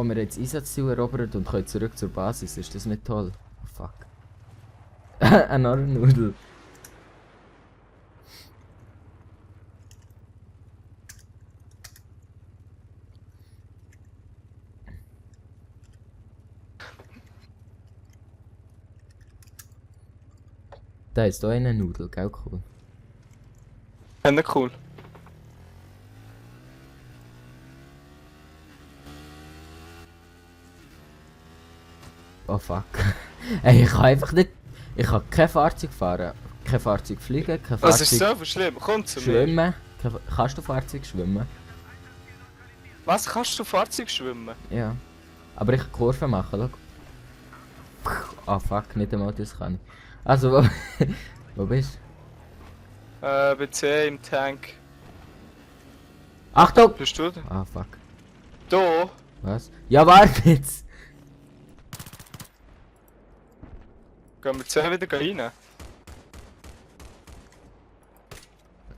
Oh, wir haben das Einsatzziel erobert und können zurück zur Basis. Ist das nicht toll? Oh, fuck. Ein Nudel. Da ist da eine Nudel, gell, cool. Ja, nicht cool. Oh fuck. Ey, ich kann einfach nicht. Ich kann kein Fahrzeug fahren, kein Fahrzeug fliegen, kein Was ist Fahrzeug so schlimm? Komm zu mir. schwimmen. Kannst du Fahrzeug schwimmen? Was? Kannst du Fahrzeug schwimmen? Ja. Aber ich kann Kurven machen, schau. Ah fuck, nicht einmal das kann ich. Also, wo, wo bist du? Bei C im Tank. Achtung! Bist du da? Ah fuck. Da? Was? Ja, warte jetzt! Gehen wir C wieder rein?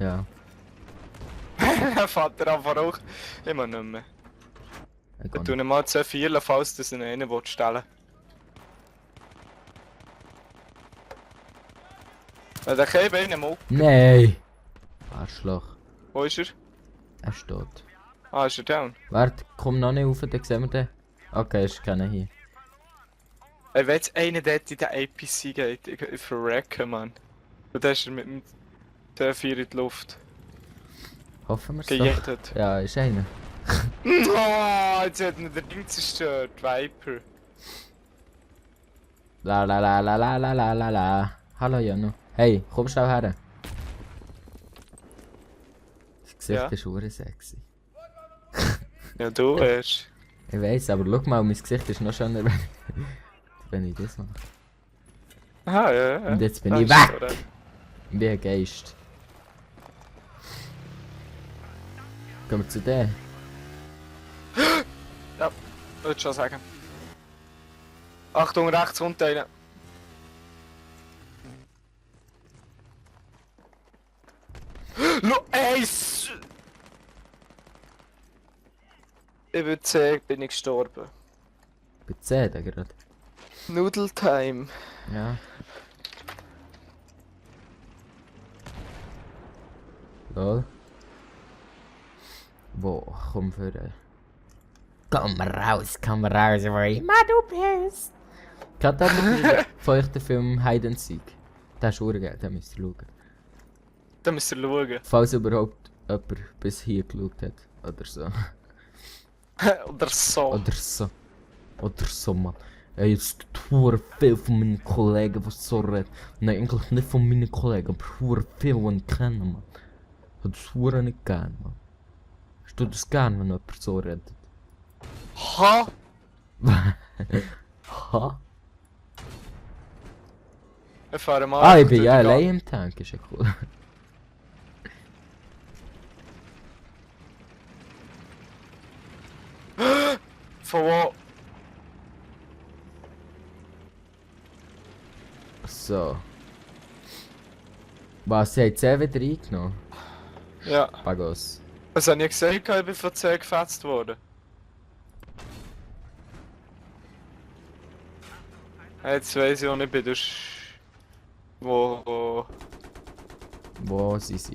Ja. Fährt er einfach auch. Immer nicht mehr. Ich Wir kann tun mal C4, falls das in einen stellen. Der Käbe einen mal. Nein! Arschloch. Wo ist er? Er steht. Ah, ist er down? Warte, komm noch nicht rauf, dann sehen wir den. Okay, ist keiner hier. Ey, wenn jetzt einer dort in den APC geht, ich verrecke, Mann. Und dann ist er mit dem C4 in die Luft. Hoffen wir es Gejechtet. doch. Ja, ist einer. Oh, jetzt hat mir der Ding zerstört, Viper. La la la la la la la la la. Hallo Jano. Hey, komm schnell her. Das Gesicht Ja. ist hure sexy. Ja, du erst. Ich weiss, aber schau mal, mein Gesicht ist noch schöner, wenn ich das mache. Aha, ja, ja. Und jetzt bin Ah, ich ist weg! so, oder? Wie ein Geist. Gehen wir zu dem? Ja, würde schon sagen. Achtung, rechts runter rein. Ey! Ich würde sagen, bin ich gestorben. Bei 10 da gerade. Noodle Time. Ja. Lol. Wo, komm für komm raus, wo immer du bist. Kennt ihr von euch den Film Hide and Seek? Der ist urgeil, den müsst ihr schauen. Da müsst ihr schauen. Falls überhaupt jemand bis hier geschaut hat. Oder so. Oder so. Oder so. Oder so, Mann. Ey, jetzt tut viel von meinen Kollegen, die so reden. Nein, eigentlich nicht von meinen Kollegen, aber hure viel, die ich kenne, Mann. Ich hab das hure nicht gern, Mann. Hast du das gern, wenn jemand so redet? Ha! Ha? Wir fahren mal. Ah, ich bin durch ja die allein im Tank, ist ja cool. Von wo? So. Was, sie haben 10 wieder eingenommen? Ja. Pagos. Was habe ich gesagt? Ich bin von 10 gefetzt worden. Jetzt weiss ich auch nicht, du wo... Wo sind sie?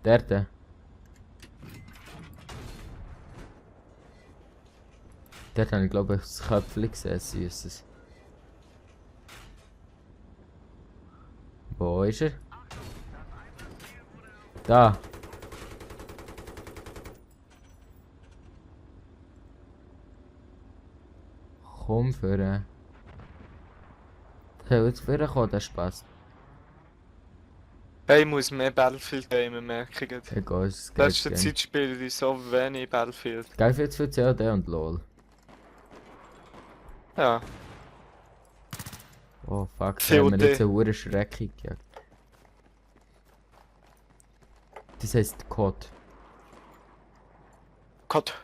Dort. Dort habe ich glaube ich das Köpfchen gesehen, süßes. Wo ist er? Da. Komm für. Soll jetzt wieder kommen, der Spaß. Hey, ich muss mehr Battlefield gamen, merke ich gerade. Egal, es geht. Letzte Zeit spiele ich so wenig Battlefield. Geil viel zu viel COD und LOL. Ja. Oh fuck, da haben wir COD. jetzt eine hohe Schreckung gejagt. Das heisst Code. Gott.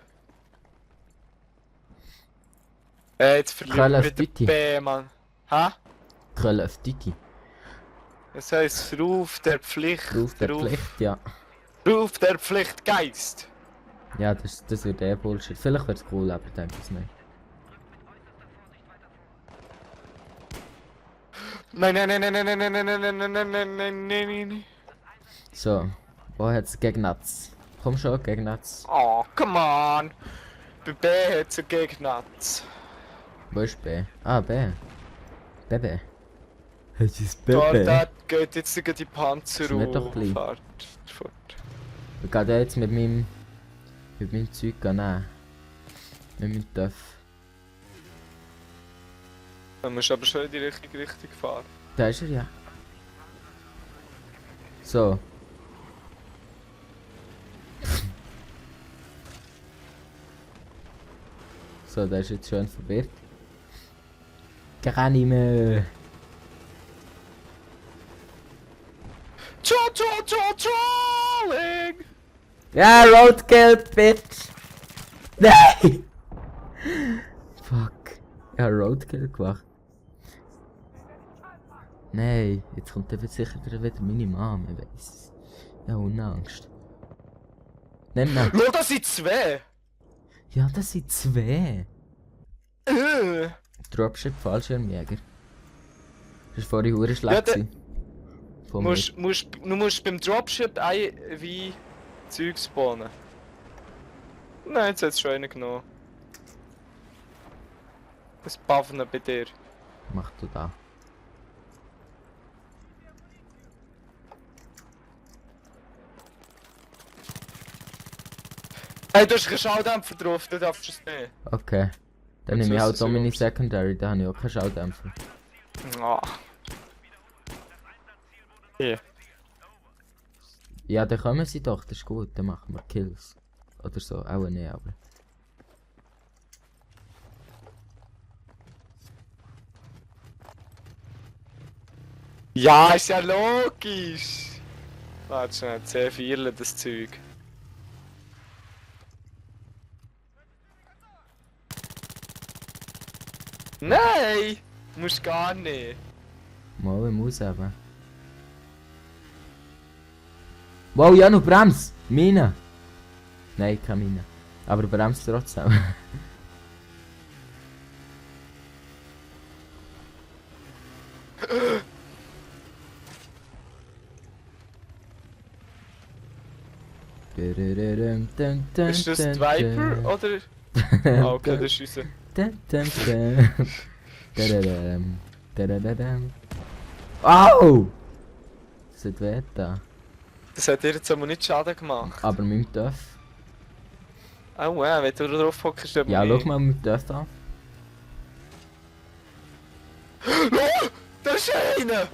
Jetzt Call verlieren of wir wieder Duty. B, Mann. Hä? Call of Duty. Das heisst, Ruf der Pflicht. Ruf der Pflicht, ja. Ruf der Pflichtgeist! Ja, das wird eh Bullshit. Vielleicht wird's cool, aber ich denke es nicht. Nein, nein, nein, nein, nein, nein, nein, nein, nein, nein, nein, nein, nein, nein, nein. So, wo hat's Gegnatz? Komm schon, Gegnatz. Oh, come on! Bei B hat's einen Gegner. Wo ist B? Ah, B. BB. Es ist Da geht jetzt sogar die Panzer Ist mir doch gleich. fort. Ich gehe jetzt mit meinem Zeug nehmen. Mit meinem Töff. Dann musst du aber schon in die richtige Richtung fahren. Da ist er ja. So. So, der ist jetzt schön verwirrt. Gar nicht mehr. Trolling! Ja, Roadkill, bitch! Nein! Fuck. Ich habe Roadkill gemacht. Nein, jetzt kommt dann sicher wieder meine Mama, ich weiss es. Ja, ohne Angst. Nimm mal. Schau, das sind zwei! Ja, das sind zwei. Dropship Fallschirmjäger. Das war vorhin hure schlecht. Ja, gewesen. Von Du musst beim Dropship ein wie Zeug spawnen. Nein, jetzt hat es schon einen genommen. Das Buffen bei dir. Mach du da. Hey, du hast keinen Schalldämpfer drauf, du darfst es nicht. Okay. Dann Jetzt nehme ich wissen halt sie auch meine ob's- Secondary, da habe ich auch keinen Schalldämpfer. Ah. Hier. Ja, dann kommen sie doch, das ist gut, dann machen wir Kills. Oder so, auch nicht, aber. Ja, ist ja logisch! Warte schnell, C4 das Zeug. Nein! Musst gar nicht. Mal, ich muss eben. Wow, ja, noch Brems! Mine! Nein, keine Mine. Aber Brems trotzdem. Ist das die Viper oder? Ah, okay, das ist unser. Au! Das hat weh da. Das hat dir jetzt aber nicht Schaden gemacht. Aber mit dem Töff. Oh, wenn du drauf hockst, dann Ja, schau mal mit dem Töff an. Da ist einer!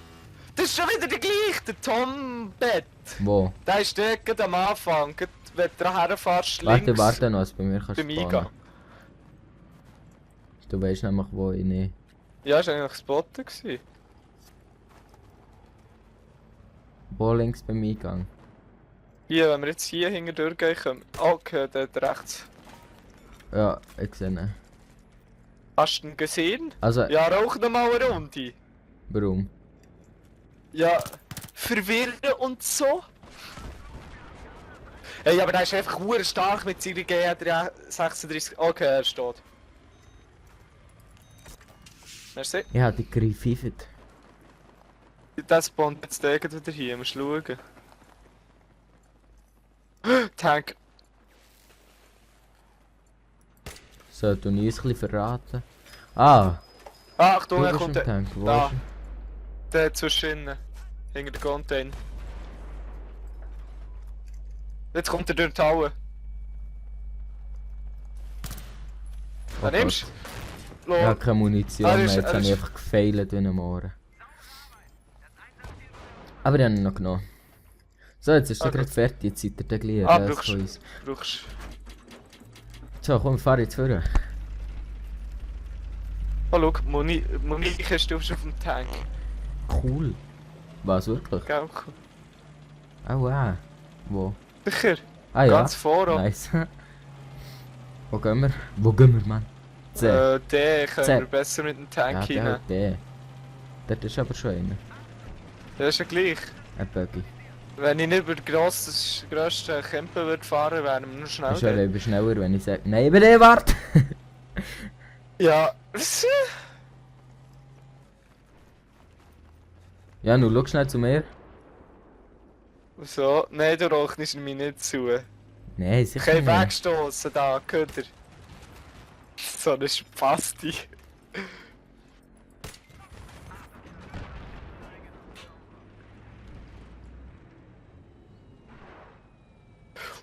Das ist schon wieder der gleiche, der Tom Bett. Wo? Der ist dort gerade am Anfang, gerade wenn du herfährst, Warte, links warte noch, bei mir kannst du beim spawnen. Eingang. Du weißt nämlich, wo ich nicht. Ja, ist eigentlich gespotten gewesen. Wo links beim Eingang? Hier, wenn wir jetzt hier hinten durchgehen können. Okay, dort rechts. Ja, ich sehe ihn. Hast du ihn gesehen? Also, Ja, rauch noch mal eine Runde. warum? Ja, verwirren und so. Hey, aber der ist einfach hure stark mit seiner GR36. Okay, er steht. Merci. Ich habe dich gerifft. Das spawnt jetzt wieder hier, musst schauen. Tank. So, du uns ein bisschen verraten. Ah! Ah, Achtung, Du er bist kommt im Tank, wo da. ist er? Der zwischen innen. Hinter den Container. Jetzt kommt er durch die Halle. Oh Dann nimmst Gott. du. Ich habe keine Munition Er mehr, ist- jetzt er habe ich ist- einfach gefailt wie ein Mohren. Aber ich habe ihn noch genommen. So, jetzt ist er Ah, gerade gut. fertig, jetzt seid ihr dann gleich Ah, das brauchst von uns. brauchst. So, komm, fahr jetzt vor. Oh, schau, Muni-Kiste auf dem Tank. Cool. Was, wirklich? Gell, cool. Oh, wow. Wo? Sicher, Ah ja. ganz voran. Nice. Wo gehen wir? Wo gehen wir, Mann? C. Den können C. wir besser mit dem Ja, Tank der rein. hat B. Dort ist aber schon einer. Das ist ja gleich. Ein Buggy. Wenn ich nicht über die grössten Campen würde fahren, wären wir noch schnell Ist ja dort. eben schneller, wenn ich sage, nein, aber nee, warte! Ja. Ja, nun schau schnell zu mir. So, nein, du rechnest mich nicht zu. Nein, sicher Kein nicht. Wegstossen da, gehört ihr? So eine Spasti.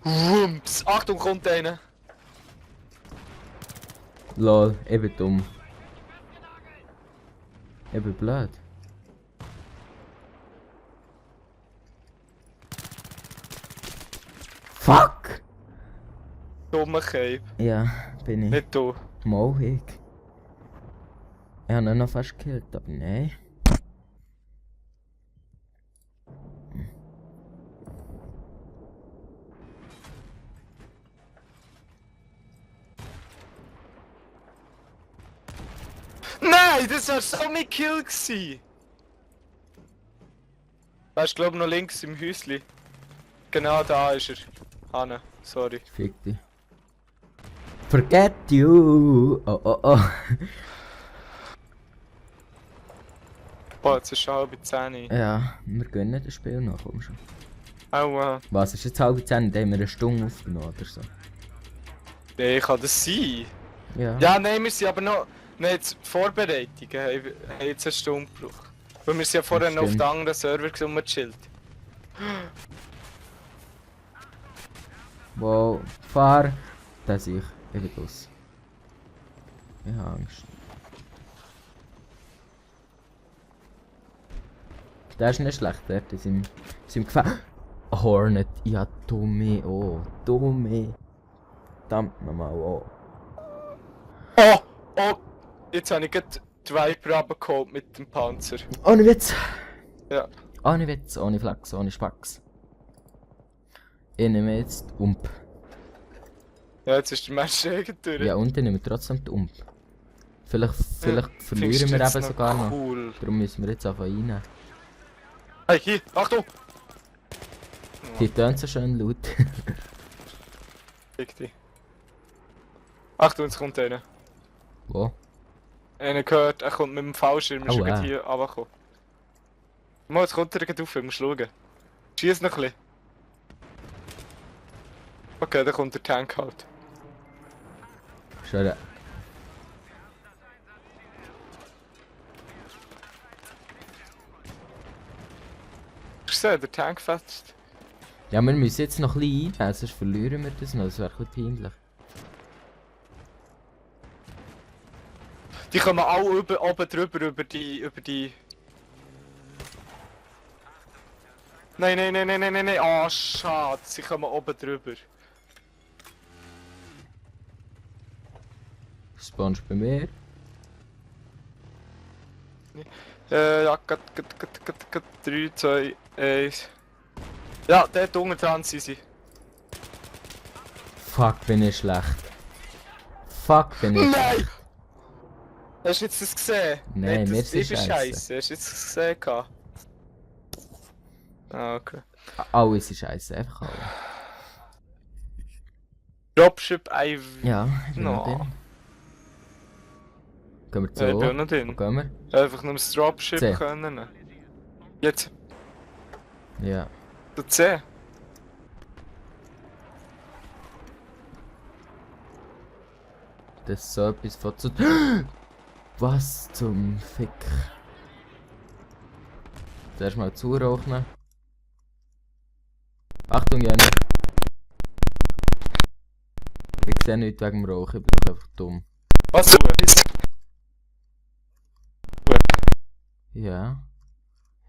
Wumps! Achtung, kommt einer! Lol, ich bin dumm. Ich bin blöd. Fuck! Dummer Cape. Ja, bin ich. Nicht du. Mal ich. Ich habe ihn noch fast gekillt, aber nein. Nein, das war so mein Kill gewesen! Weißt du, glaub noch links im Häusli. Genau da ist er. Hanne, sorry. Fick dich. Forget you! Oh oh oh. Boah, jetzt ist schon halb 10. Ja, wir gönnen das Spiel noch, komm schon. Aua. Was, ist jetzt halb 10? Da haben wir eine Stunde aufgenommen oder so. Nee, kann das sein? Ja. Ja, nein, wir sind aber noch. Nein, jetzt Vorbereitungen haben jetzt eine Stunde gebraucht. Weil wir sind ja vorher noch auf Stimmt. den anderen Server rumgechillt. Wow, fahr! Das ich bin los. Ich habe Angst. Der ist nicht schlecht, der ist im Gefängnis. Hornet, ja, dumme, oh, dumme. Verdammt nochmal, oh. Oh! Oh! Jetzt habe ich gerade die Viper abgeholt mit dem Panzer. Ohne Witz! Ja. Ohne Witz, ohne Flachs, ohne Spax. Ich nehme jetzt die Ump. Ja, jetzt ist der Match durch. Ja, und ich nehme trotzdem die Ump. Vielleicht Findest verlieren du wir jetzt eben noch sogar noch. Cool. Darum müssen wir jetzt einfach rein. Hey, hier! Achtung! Die tönt so schön laut. Fick dich. Achtung, jetzt kommt einer. Wo? Einer gehört, er kommt mit dem Fallschirm, ist Oh, schon gerade wow. hier runtergekommen. Mal, jetzt kommt er gerade rauf, musst schauen. Schieß noch ein bisschen. Okay, dann kommt der Tank halt. Schon. Hast du gesehen, der Tank fetzt. Ja, wir müssen jetzt noch ein bisschen einnehmen, sonst verlieren wir das noch. Das wäre ein bisschen peinlich. Die kommen alle oben drüber, über die... Nein, nein, nein, nein, nein, nein, nein, ah, schade, sie kommen oben drüber. Spawnst bei mir? Ja, 3, 2, 1. Ja, dort unten dran sind sie. Fuck, bin ich schlecht. Fuck, bin ich schlecht. Nein! Hast du jetzt das gesehen? Nein, mir das ist ist scheisse. scheiße. Hast du jetzt das gesehen? gehabt? Ah, okay. Alles ist scheiße, einfach alles. Dropship IV. Ja, ich bin noch No. drin. Gehen wir Ja, ich bin auch zu. noch Wo drin. gehen wir? Einfach nur das Dropship C. können. Jetzt, Ja. du C. Das ist so etwas von zu... Was zum Fick? Zuerst mal zurauchen. Achtung, Jenny. Ich sehe nichts wegen dem Rauchen, ich bin doch einfach dumm. Was du? Ja.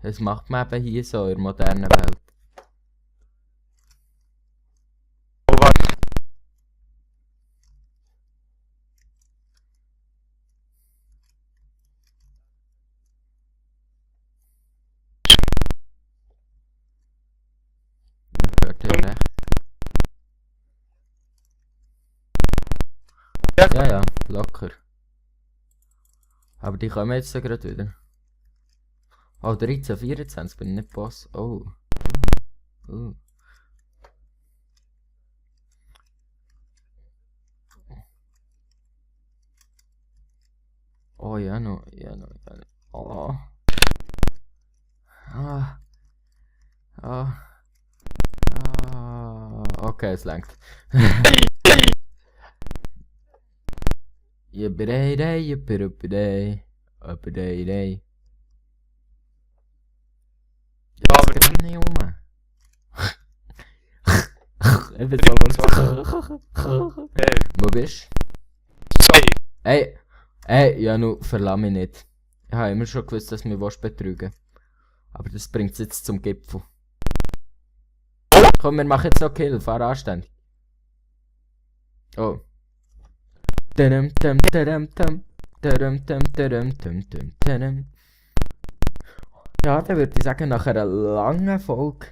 Das macht man eben hier so in der modernen Welt. Oh, warte. Ja, gehört ja recht. Ja, ja, locker. Aber die kommen jetzt so gerade wieder. Oh, 13, 24 bin ich nicht Boss. Oh. Uh. Oh, ja noch, ja noch, ja noch. Oh. Ah. Ah. Ah. Okay, es langt. Yippidee, yippidee, yippidee. Aber Jetzt geht nicht um. Ich bin so hey, Wo bist sorry. du? Ey, Janu, verlass mich nicht. Ich habe immer schon gewusst, dass du mich betrügen willst. Aber das bringt es jetzt zum Gipfel. Komm, wir machen jetzt noch Kill, fahr anständig. Oh. Tadam, tam, tadam, tam. Tadam, tam, tadam, tam, tam, tadam. Ja, dann würde ich sagen, nach einer langen Folge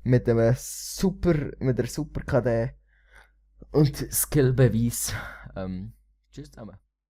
mit einer super KD und Skillbeweis. Tschüss zusammen.